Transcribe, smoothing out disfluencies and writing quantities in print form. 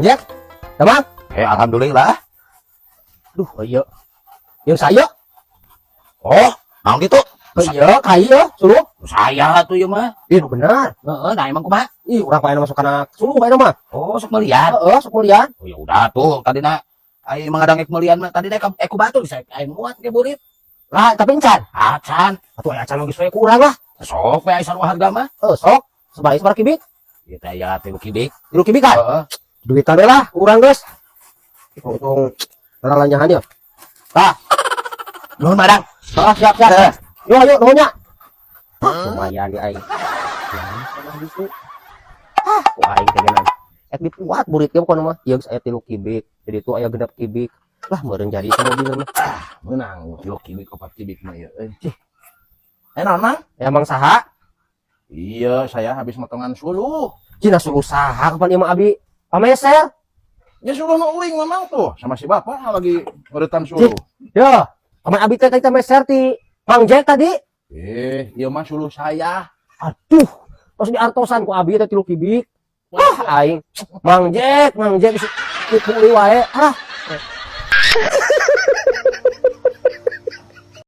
Jack, Damang. Eh, alhamdulillah. Duh, iya. Yang saya. Oh, naon gitu? Iya, kai ya, suluh. Saya tuh ieu mah. Ih, benar. Heeh, nah emang kumaha? Ih, urang pae masuk kana suluh bae mah. Oh, sok melian. Heeh, sok melian. Oh, ya udah tuh, tadi na ai mengadang ek melian mah tadi deh ku batur bisa ai muat ke burit. Lah, tapi encan. Acan. Atuh aya acan geus we kurang lah. Sok we ai sarua harga mah. Eh, sok. Sebaik sabaraha kibik? Ieu teh aya 3 kibik. 3 kibik kan? Heeh. Duitan we lah, urang geus. Untung lalanyahan ya. Tah. Nuhun, Madang. Ah, siap, siap. Yo, ayo, nuhun nya. Ah, lumayan di aing. Ya, sama gitu. Ah, ku aing teh geunaan. Ek dipuat burit ge pokona mah. Ieu geus aya 3 kibik. Jadi itu aya 6 kibik. Lah, meureun jadi ka mobil mah. Menang 3 kibik 4 kibik mah ieu euy. Eh, naon, Mang? Emang saha? Iya, saya habis motongan suluh. Cina suluh saha kapan ieu mah abi? Pameser. Ya suluh nu uing mamang tuh sama si bapak lagi ngeuretan suluh. Yo, kapan abi teh tadi meser ti Mang Jack tadi? Eh, ieu mah suluh saya. Aduh, pas diartosan ku abi teh 3 kibik. Ah, aing. Mang Jack, Mang Jack tipu wae. Ah.